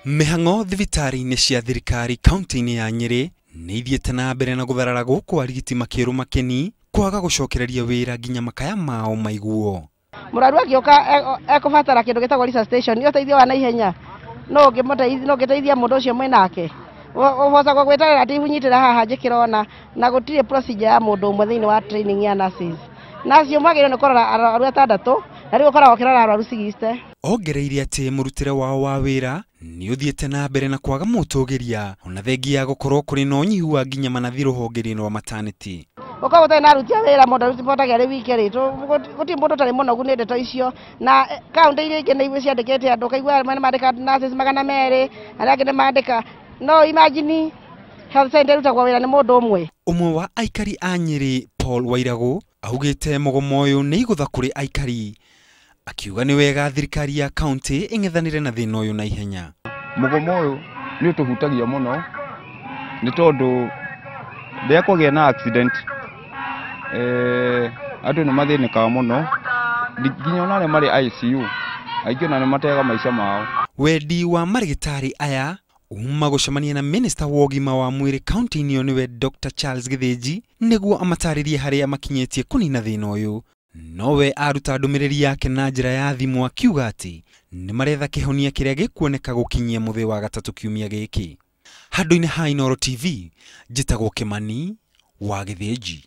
Mĩhang'o thibitarĩ-inĩ cia thirikari kaunti-inĩ ya Nyĩrĩ nĩ ithiĩte na mbere na gũtharara gũkũ arigiti makĩrũma kĩni kwaga gũcokereria wĩra nginya makaya mao maiguo. Mũrwaru angĩũka ekũbatara kĩndũ gĩtagwo resuscitation, nĩ ũteithio wa naihenya, no ũngĩmũteithia, no ũngĩteithia mũndũ ũcio mwĩnake. Ũhotagwo gwĩtarĩra atĩ ihunyitĩra haha njĩkĩra ona na gũtirĩ procedure ya mũndũ ũmwe thĩinĩ wa training ya nurses. Nurse ũmwe agĩrĩirwo nĩ kũrora arwaru atandatũ, na rĩu ũkoragwo ũkĩrora arwaru 60. Ongereire atĩ mũrutĩre wao wa wĩra nĩ ũthiĩte na mbere na kwaga mũtũgĩria ona thengia ya gũkorwo kũrĩ na ũnyihu wa nginya manathi rũhonge-inĩ rwa maternity. Gũkorwo gũtarĩ na aruti a wĩra, mũndũ arutibotagĩa arĩ wike rĩ, gũtirĩ mũndũ ũtarĩ mũnogu nĩ ndeto icio. Na kaunti iria ingĩ nĩ ciandĩkĩte andũ, ũkaigua amwe nĩ mandĩka nurses 200, arĩa angĩ nĩ mandĩka, no imagine health center ĩrutagwo wĩra nĩ mũndũ ũmwe. Ũmwe wa aikari a Nyĩrĩ, Paul Wairagũ, augĩte mũgomo ũyũ nĩ igũtha kũrĩ aikari, akiuga nĩ wega thirikari ya kaunti ĩng'ethanĩre na thĩna ũyũ na ihenya. Mũgomo ũyũ nĩ ũtũhutagia mũno nĩ tondũ rĩrĩa kwagĩa na accident, andũ nĩ mathĩnĩkaga mũno, nginya ona arĩa marĩ ICU aingĩ ona nĩ mateaga maica mao. Wendi wa marĩgĩtarĩ aya uma gũcemania na minista wa ũgima wa mwĩrĩ kaunti-inĩ ĩyo, nĩwe Dr Charles Gĩthĩnji, nĩguo amatarĩrie harĩa makinyĩtie kũnina thĩna ũyũ. Nowe aruta ndũmĩrĩri yake na njĩra ya thimũ, akiuga atĩ nĩ maretha kĩhonia kĩrĩa gĩkuoneka gũkinyia mũthĩ wa gatatũ kiumia gĩkĩ. Handũ-inĩ ha Inooro TV, njĩtagwo Kĩmani wa Gĩthĩnji.